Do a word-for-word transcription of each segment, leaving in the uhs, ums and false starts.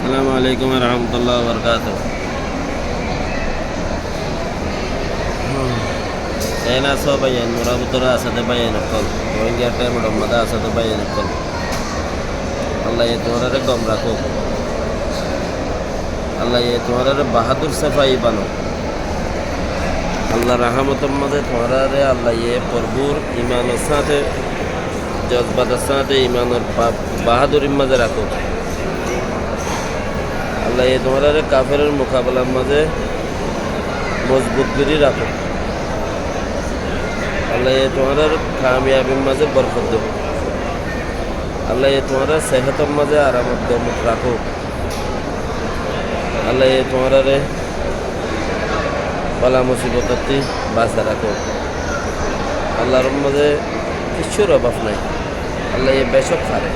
Assalamu alaikum wa rahmatullahi wa barakatuhu. Keén asó báiyain, mor bútore asó dé báiyain ókkol, Rohingya thaimor mazé asó dé báiyain ókkol. Allaye tuáñrare gom rakók. Allaye tuáñrare bahádur sefayi banouk. Allar rahámotor mazé tuáñrare Allaye forbur imanor sáñte, jozbator sáñte, imanor ba-, bahádurir mazé rakók. Allaye tuáñrare kaferor mukabelar mazé mozbut gorí rakók. Allaye tuáñrare kamiyabir mazé borkot douk. Allaye tuáñrare sehétor mazé aramot domot rakók. Allaye tuáñrare bala musibotottú basai rakók. Allar mazé kiccúr obab nái. Allaye becók fare.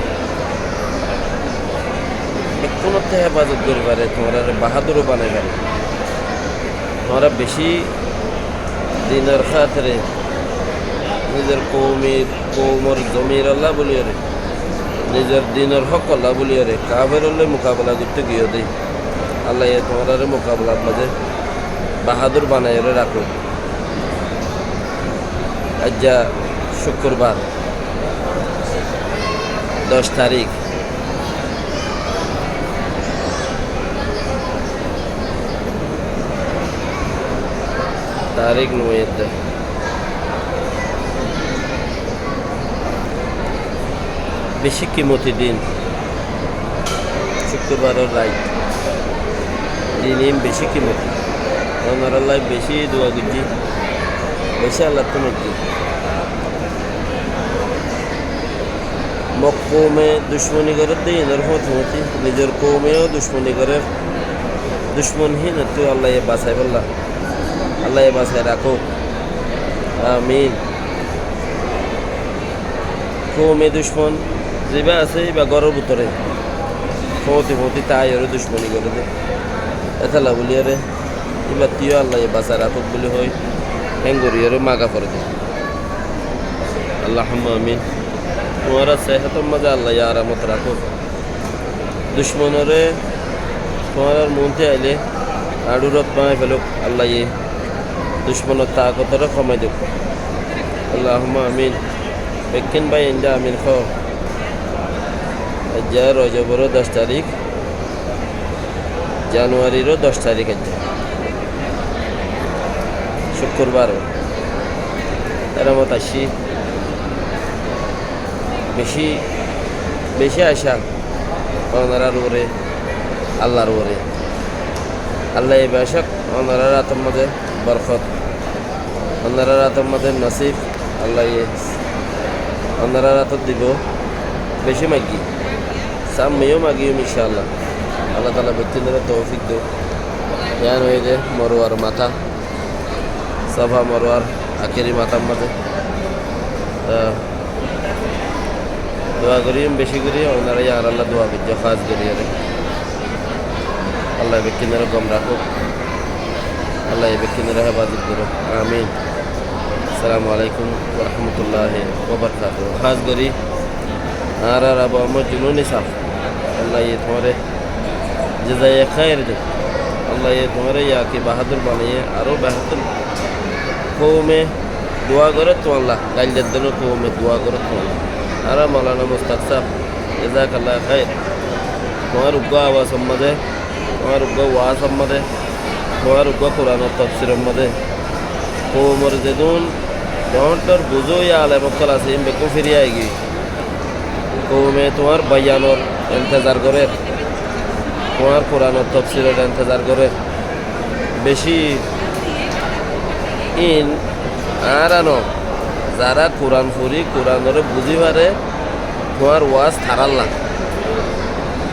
Bekkunottú hefazot gorí fare, tuáñrare bahádur banai fare. Tuáñra beci dinor hátire, nizor koumir, koumor zomirolla buliyóre, nizor dinor hókolla buliyóre, kaferor lói mukabela goittó giyó dé. Allaye tuáñrare mukabelar mazé bahádur banaiyóre rakók. Aijja cúkkurbar, doc tarík. Tarík no edde. Beci kimoti din. Cúkkurbaror rait. Din in beci kimoti. Onorallá beci dua goijjí. Beci Allattú maijjí. Mok koume ducmoni gorér dé inor fúañti fúañti, nizor koume yó ducmoni gorér. Ducmon hínottú Allaye basai bolla. Allaye basai rakók. Amin. Koume ducmon zibá asé, íba góror bútore fúañti fúañti táiyore ducmoni goré dé. Étalla buliyóre íbattú yó Allaye basai rakók buli hoi, héng goriyóre maga foré dé. Allahumma amin. Tuáñra sehétor mazé Allaye aramot rakók. Ducmonoré tuáñrar muúntu ailé añçúrot báñgi felók Allaye. Ducmonor taakotoré komai douk. Allahumma amin. Bekkún báiyaindé amin hoó. Aijja Rojoboró doc tarík, Januariró doc tarík aijja. Cúkkurbar. Eramot aiccí. Beci, beci acá onorar uore, Allar uore. Allaye becók onorar átor mazé borkot, onorar átor mazé nosib, Allaye onorar átot dibou. Beci maiggi. Sammeyó magiyum incaallah. Allah taala bekkúnore toufik douk. Yián óilde Morwar matá, Safa Morwar akéri matár mazé. Ah, dua goijjum beci gorí, onora yó añárallá dua goijjó, hás gorí aré. Allaye bekkúnore gom rakók. Allaye bekkúnore hefazot gorouk. Amin. Assalamu alaikum wa rahmatullahi wa barakatuhu. Hás gorí añárar Abu Ammar Jununi sáb, Allaye tuáñre jezaye háir douk. Allaye tuáñre yaki bahádur banaiye aró behétor. Koume dua goré tuáñlla, gaillor dóilla koume dua goré tuáñlla. Añárar Maulana Mustak sáb, jezakallah háir. Tuáñr uggwá awazor mazé, tuáñr uggwá waazor mazé, tuáñr uggwá Kuranor tofsiror mazé koumor zedún doóñr buzú alem ókkol asé, ín bekkún firi aigiyói. Koume tuáñr boyanor entezar gorér, tuáñr Kuranor tofsiror entezar gorér. Beci ín añára no, zará Kuran fori, Kuranoré buzí faré, tuáñr waaz tarálla.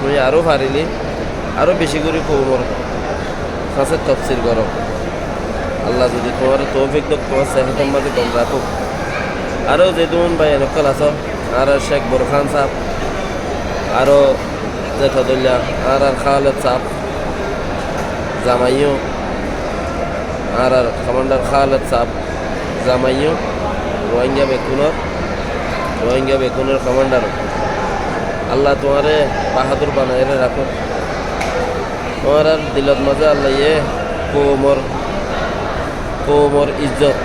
Tuñí aró farilé aró beci gorí koumor hañsé tofsir goró. Allah zodi tuáñre toufik douk, tuáñr sehétor mazé gom rakók. Aró zedún báiyain ókkol asó, añárar Cék Burhan sáb, aró zeto dóilla añárar Khaled sáb, zamaiyó, añárar komandar Khaled sáb, zamaiyó, Rohingya bekkúnor, Rohingya bekkúnor komandar. Allah tuáñre bahádur banaiyóre rakók. Tuáñrar dilot mazé Allaye koumor, koumor izzot.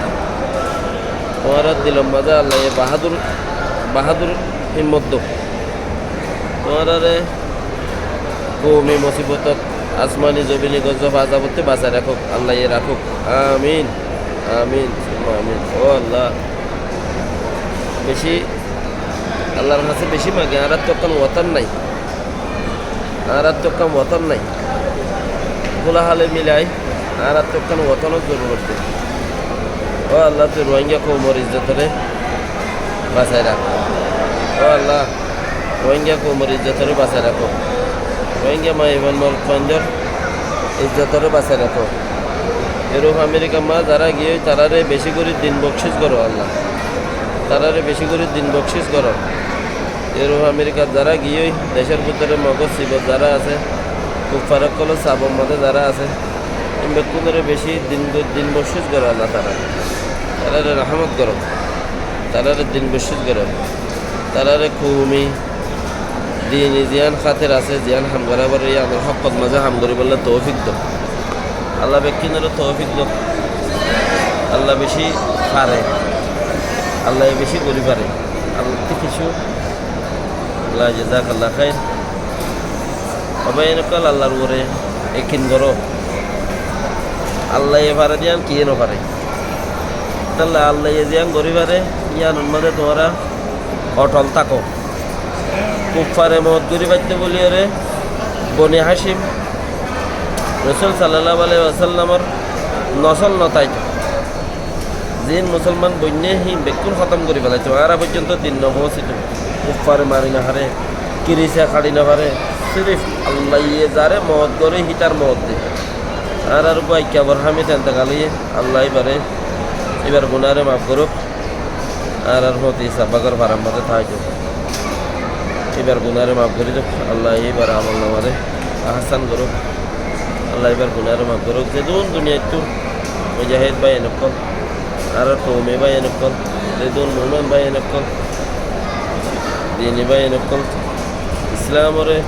Tuáñrar dilot mazé Allaye bahádur, bahádur himmot douk. Tuáñrare koumi musibotot, asmani zobini gozzob azabottú basai rakók, Allaye rakók. Amin, amin, summa amin. Ó Allah, beci, Allar hañsé beci magi, añárattú ekkán woton nái. Añárattú ekkán woton nái. Fúla hále milai, añárattú ekkán wotonor zorurot de. Ó Allah, tui Rohingya koumor izzotoré basai rak. Ó Allah, Rohingya koumor izzotoré basai rakó. Rohingya maiyafuain morotfuaindor izzotoré basai rakó. Europe Amerikar mazé zará giyói, taráre beci gorí din bokcíc goró Allah. Taráre beci gorí din bokcíc goró. Europe Amerikat zará giyói, decór bútore Mogór Sibot zará asé, kuffar ókkolór sabor mazé zará asé, ín bekkúnoré beci din, din bokcíc goró Allah taráre. Taráre rahámot goró. Taráre din bokcíc goró. Taráre koumi, dini ziyán háter asé, ziyán ham gorábar, yíanor hókkot mazé ham goríbolla toufik do. Allah bekkúnoré toufik do. Allah beci fare. Allaye beci gorí fare. Allattú kessú. Allah, jazakallah khair. Ó bái ókkol, Allar uore ekin goró. Allaye fare de yían kiyé no fare. Tóile Allaye ziyán gorí fare, yíanor mazé tuáñra otol táko. Kuffare moot gorí faitto bóliyoré Boni Hácim, Rosul sallallahu alaihi wasallamor nosol no táito. Ziín musolman boinné híin bekkún hótom gorí felaito. Añára foijjonto din no foóñsito. Kuffare mari no fare, kirise haçi no fare. Sirif Allaye zaré moot goré hítar moot de. Añárar uggwá aikka Borhámit entekal óiye, Allah íbaré, íbar gunáre maf gorók. Añárar fóti Sabbagor farar mazé táito. Íbar gunáre maf gorí douk. Allah íbar amol namaré ahsan gorók. Allah íbar gunáre maf gorók. Zedún duniyaittú mujahid báiyain ókkol, añárar koumi báiyain ókkol, zedún mumin báiyain ókkol, dini báiyain ókkol, Islamoré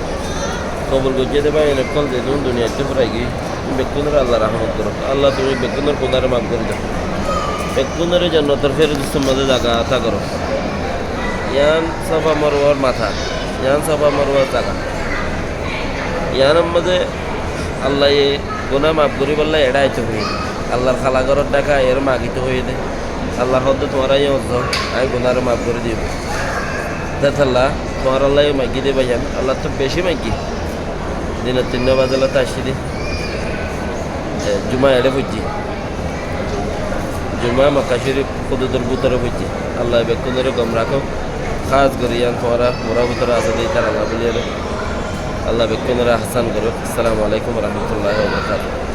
kobul goijjé de báiyain ókkol, zedún duniyaittú furai giyói, bekkúnore Allah rahámot gorók. Allah, tumi bekkúnor gunáre maf gorí do. Bekkúnore jonnotor feredusor mazé zaga ata goró. Yián Safa Marwar matá, yián Safa Marwar zaga. Yiánor mazé Allaye guná maf goríbolla eçé aito hoiyé. Allar hala góror dháka aiyóre magito hoiyé de. Allah hoódde, tuáñra yían ozzó, añí gunáre maf gorí diyum. Tétolla tuáñrallá yó maiggi de báiyain, Allattú bicí maiggi. Dinor tinnwá bazé lóti aiccí de. E, jumá eçé foijjí. Jumá Makka Córif hududor bútore foijjí. Allaye bekkúnore gom rakók. Hás gorí yián tuáñra murá bútore asó de ítarallá bóliyoré. Allah bekkúnore ahsan gorók. Assalamu alaikum wa rahmatullahi wa barakatuhu.